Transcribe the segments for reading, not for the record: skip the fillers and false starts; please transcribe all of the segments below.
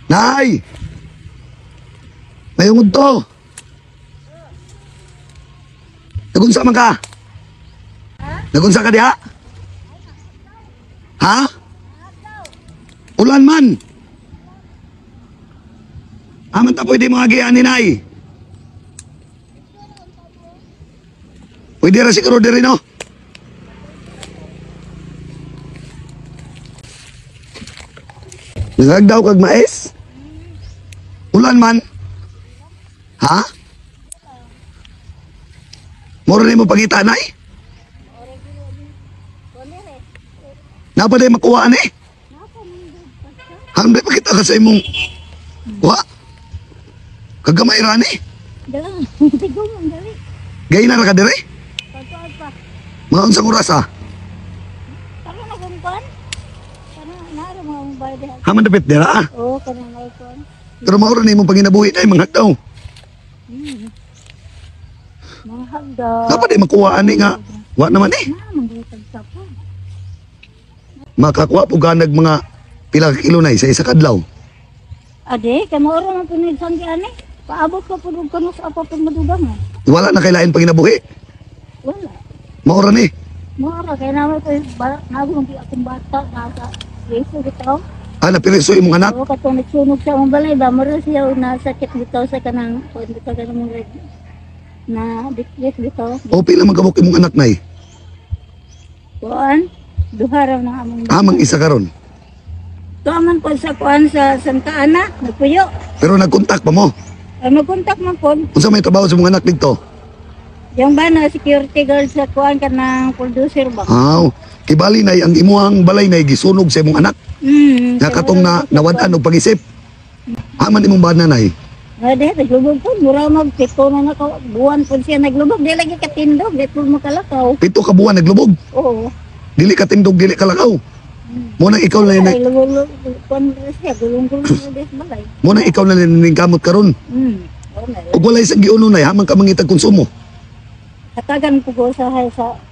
Nay! Mayungod to. Nagunsa man ka? Nagunsa ka diha? Ha? Ulan man. Aman ta pwede mga giyan ni Nay. Pwede ra siguro diri, no? Nagagdaw kag mais? Ulan man. Ha? Moro ni mo pangita, Nay? Napa day makuha ni? Hangday pakita ka sa imong kuha. Kagamay ra ni. Dalang, tigong ang dali. Gay na ra ka dire? Pagkuan pa. Mga unsang oras ah? Tara na kung kuan. Kana naara mga mobile diha. Haman dapit dira ah. Oo, kana may kuan. Pero maura ni imong panginabuhi na manghagdaw. Mga hagdaw. Napa day makuha ani nga? Wa naman eh. Na, manggitag sa po. Makakuha po ganag mga pila ka kilo na sa isa kadlaw. Ade, kay maura man po ni sanggi ani. Paabot ka po og kanus apa pag madugang. Eh. Wala na kailain panginabuhi. Wala. Maura ni. Maura kay naman ko nago man akong bata nasa preso bitaw. Ah, napiriso imong anak. Oo, katong nagsunog sa among balay ba mura siya og nasakit bitaw sa kanang kuan bitaw kanang mga na dikit bitaw. O pila man kabuk imong anak nay? Kuan, duha raw na among Amang isa karon. Tuwa man po sa kuan sa Santa Ana, nagpuyo. Pero nagkontak pa mo. Ay, magkontak man po. Unsa may trabaho sa imong anak didto? Yung ba na security guard sa kuan ka ng producer ba? Aw, kibali nay ang imuhang balay nay gisunog sa imong anak. Nga katong na nawad-an og pag-isip. Aman imong bana nay. Nga di, naglubog po. Mura mag 7 na naka, buwan po siya naglubog. Di lagi katindog, di po makalakaw. 7 ka buwan naglubog. Oo. Dili ka tindog, dili ka lakaw. Mo nang ikaw na Ay, lubog, kuan siya, gulong-gulong na di sa balay. mo nang ikaw na niningkamot karon. Oo na. Ug walay sa giuno nay, haman ka mangitag konsumo. Hatagan po ko sa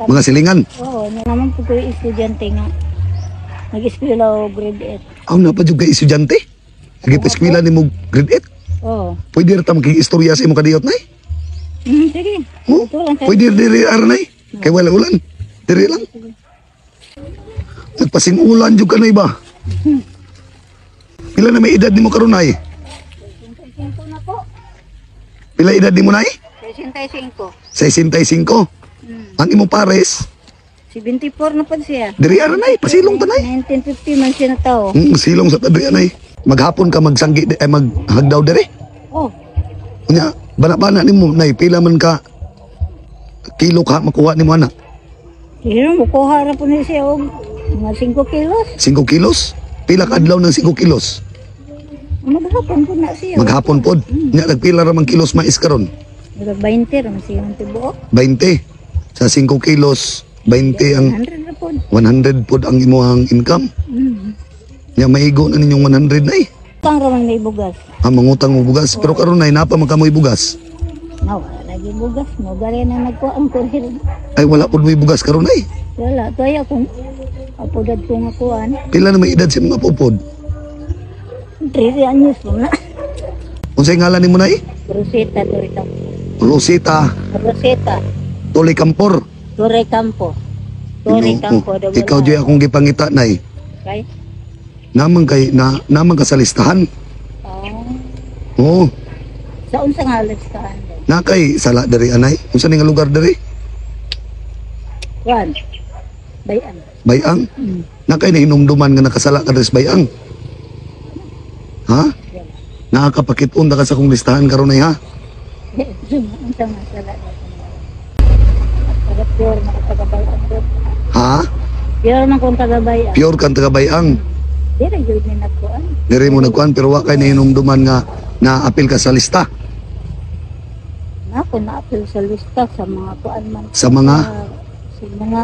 Mga silingan. Oo, na naman po ko yung estudyante nga. Nag-eskwela o grade 8. Aw, napa jud kay estudyante. Nagipeskwela nimo grade 8. Oo. Pwede ra ta makig-istorya sa imong kadiyot nay. Sige. Oh, Ito lang tayo. pwede diri ara nay. Kay wala ulan. Diri lang. Nagpasing ulan jud ka nay ba? Pila na may edad nimo karon nay? 65 na po. Pila edad nimo nay? 65. 65. Ang imong pares 74 na po siya. diri ara nay, pasilong ta nay. 1950 man siya na tao. Silong sa tadri nay. Maghapon ka magsanggi ay maghagdaw diri. Oh, Unya, bana-bana nimo nay, pila man ka kilo ka makuha nimo ana? Sino mo kuha ra po ni siya og mga 5 kilos. 5 kilos? Pila ka adlaw ng 5 kilos? Maghapon po na siya. Maghapon pod. Nya nagpila ra man kilos mais karon? Nag 20 ra man siya ang tibuok. 20. Sa 5 kilos, 20 ang 100 ra po. 100 pod ang imuhang income. Nya maigo na ninyong 100 na eh. Tang ra man may bugas. Ang mangutang mo bugas. Pero karon nay napa man kamoy bugas. Na wala lagi bugas mo gari na nagkuha ang kurir. Ay wala pod mo'y bugas karon ay. Wala kaya kung apodad ko nga kuan. Pila na may edad si mga popod? 13 anyos po na. Unsay ngalan nimo nay? Rosita Torre Rosita Rosita Torre Campor. Torre Campo. Torre Campo. Ginoo. Ikaw joy akong gipangita nay. Kay? Naman kay na naman ka sa listahan. Oh. Oo. Sa unsa nga listahan? Na kay sala diri anay. Unsa ni nga lugar diri? Kuan. Bayan. Bayang. Na kay nahinumduman nga nakasala ka diri sa Bayang. Ha? Nakakapakit-on ka sa akong listahan karon ay ha. Unsa nga sala? Taga pure na taga Bayang. Ha? Pure man kung taga Bayang. Pure kang taga Bayang. Dili gyud ni nagkuan. Diri mo nagkuan pero wa kay nahinumduman nga naapil ka sa lista Na ko naapil sa lista sa mga kuan man. sa mga Sa mga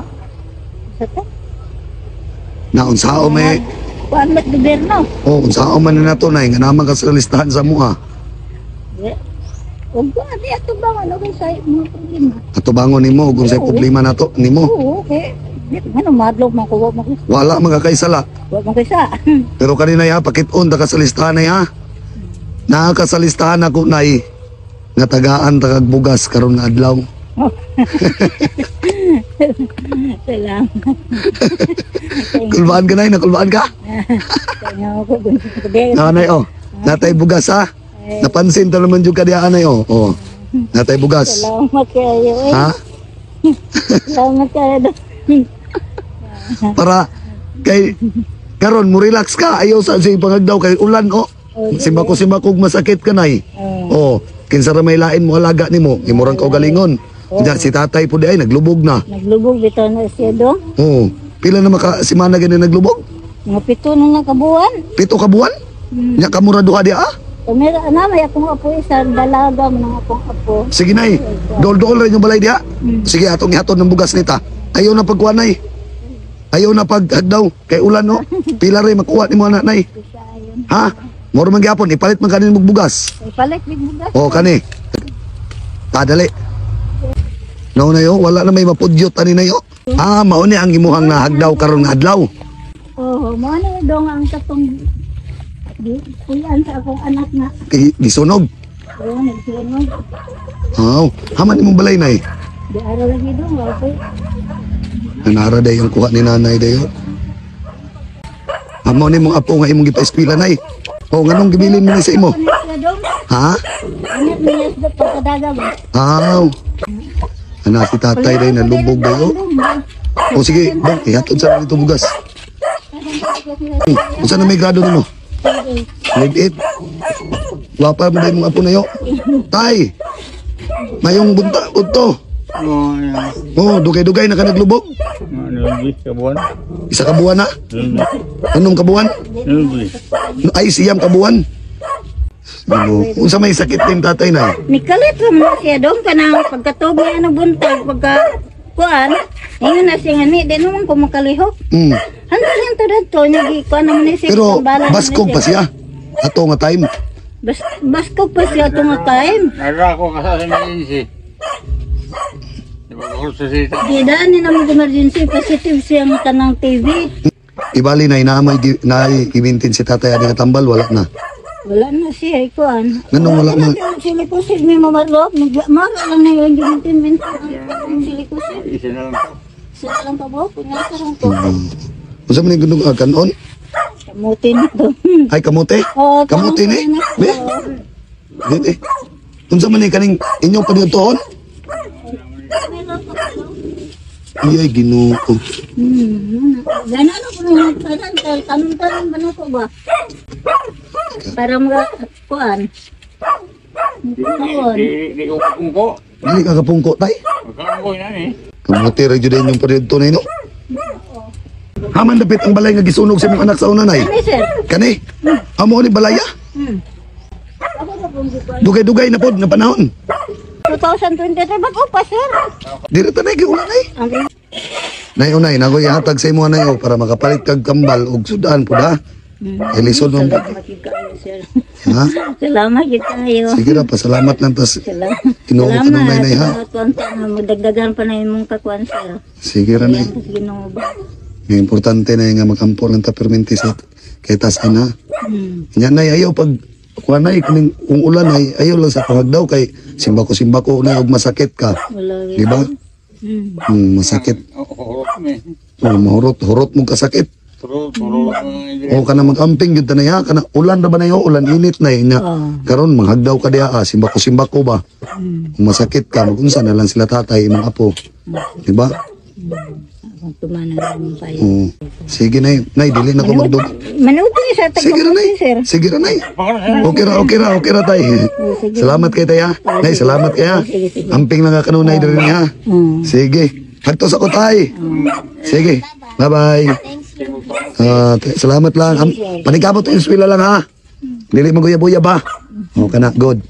sa ta? na unsao may Kuan mat gobyerno. oh unsao man na nato nay nga naman ka sa listahan sa mua. Di. Ug kuan di ato ba ano kay sa mga problema. Ato bangon nimo ug unsay problema nato nimo. Oo, kay di man madlok man ko wa man ko. Wala man ka kay sala. Wa man kay sa. Pero kanina ya pakit-on ta ka sa listahan nay ha. Naa ka sa listahan ako, Nay, nga tagaan tagag bugas karon nga adlaw. Salamat. Kulbaan ka, Nay, nakulbaan ka? Kaya ako gunsa. Nanay, oh. Natay bugas ha. Napansin ta naman jud ka diha, anay, oh. Oh. Natay bugas. Salamat kayo. Eh. Ha? Salamat kayo. Para kay karon mo relax ka, ayaw sa si pangagdaw kay ulan, oh. Simbako simbako masakit ka, Nay. Oh, kinsa ra may lain mo alaga nimo, imurang kaugalingon. Diya, si tatay po di ay naglubog na. Naglubog bitaw na siya do. Oh, pila na maka simana gani naglubog? Mga 7 na lang kabuan. 7 ka buwan? Nya kamura duha di ah? Tumira na may akong apo isa dalaga mo nang akong apo. Sige, Nay, dool-dool ra inyong balay diha. Sige, atong ihatod ng bugas nita. Ayaw na pagkuha, Nay. Ayaw na paghagdaw kay ulan, no. Pila ray makuha nimo ana, Nay. Ha? Moro man gyapon ipalit man kanin mong bugas. Ipalit big bugas. O kani. Tadali. No na yo, wala na may mapudyot ani na yo. Ah, mao ni ang imuhang nahagdaw karon nga adlaw. Oh, mo na dong ang katong di kuyan sa akong anak nga. Kay gisunog. Oh, nagsunog. Aw, haman imong balay, Nay? Di araw lagi dong, wala ko. Nanara day ang kuha ni nanay dayo. Amo ni mong apo nga imong gipa-eskwela, Nay. O nganong gibilin mo ni sa imo? Anak niya dong. Ha? Anak niya sa pagkadaga ba? Aw. Ana si tatay day nalubog dayo. O sige, bang ihatod sa nito bugas. Unsa na may grado nimo? Grade 8. Wapa mo day mong apo na yo. Tay. Mayong bunta udto. Oh, yeah. Oh, dugay-dugay na ka naglubog. Ano, ka buwan? 1 ka buwan na. Anong kabuan? Ano, Ay, 9 ka buwan. Ano, unsa may sakit nim tatay na? Nikalit ra man na siya dong kanang pagkatug niya ano buntag pagka kuan. Ingon na siya nga ni di naman ko makalihok. Handa lang to dadto niya gi kuan naman ni siya. Pero tambalan naman baskog siya. pa siya. Ato nga time. Baskog pa siya ato nga time. Nara ko kasi sa emergency. Di ba ko sa sita? Di daan ni naman emergency positive siya ang kanang TV. Ibali na inaamay na ibintin si tatay ani katambal wala na. Wala na siya ikuan. Nganong wala na? Silikosid may mamarlok. Mara lang na yung ginitin minsan. Silikosid. Isa na lang to. Sila lang pa ba? Punyasa lang to. Unsa man yung gundong kanon? Kamuti na to. Ay, kamote? Oo, Kamote ni? kamote Be? na. Be? Unsa man ni kaning inyong paniudtohon? Iyay, Ginoo. Gana na po nang parang tanong-tanong ba na ko ba? Para mga kuan. Kuan. Di ko kungko. Dili ka kapungko, tay. Magkakangko yun eh. Kamote ra jud inyong paniudto na ino. Haman dapit ang balay nga gisunog sa imong anak sa una, Nay. Ano, sir? Kani? Amo ni balaya? Ako na pong gikuan. Dugay-dugay na pod na panahon. 2023 bago pa, sir. Diri ta nay giulan nay. Ang Nay unay nako ihatag sa imo nay oh, para makapalit kag kambal og sudan pud ha. Kay lisod man pud. Salamat gyud kayo, sir. Ha? Salamat gyud kayo. Sige ra, pasalamat lang tas Salamat. Ginoo ka nung nay, ha? Salamat kuan nga magdagdagan pa na imong kakuan, sir. Sige ra, Nay. Sa Ginoo ba? Nga importante na nga makampo lang ta perminti sa kay tas ana. Nya nay ayaw pag kuan nay kuning kung ulan ay ayaw lang sa pangagdaw kay simbako-simbako na og masakit ka. Wala. Di ba? Masakit. Hurot mi. Oh, mahurot, hurot mo kasakit. Turo, turo. O kana magamping gyud ta na ya, kana ulan ra ba na yo, ulan init na nya. Karon manghagdaw ka diha, ah, simbako-simbako ba. Kung masakit ka, magunsa na lang sila tatay imong apo. Di ba? Akong tumana lang payo. Oo. Sige nay, nay dili na ko magdug. Manuti sa Sige ra nay. tagkamuti, sir. Sige ra nay. Okay ra, okay ra, okay ra tay. Salamat kay tay ha. Nay, salamat kay ha. Sige, sige. Amping lang ka kanunay diri niya. Sige. Hadto sa ko tay. Sige. Bye-bye. Ah, salamat lang. Panigabot yung eskwela lang ha. Dili maguyab-uyab ba? Okay na, good.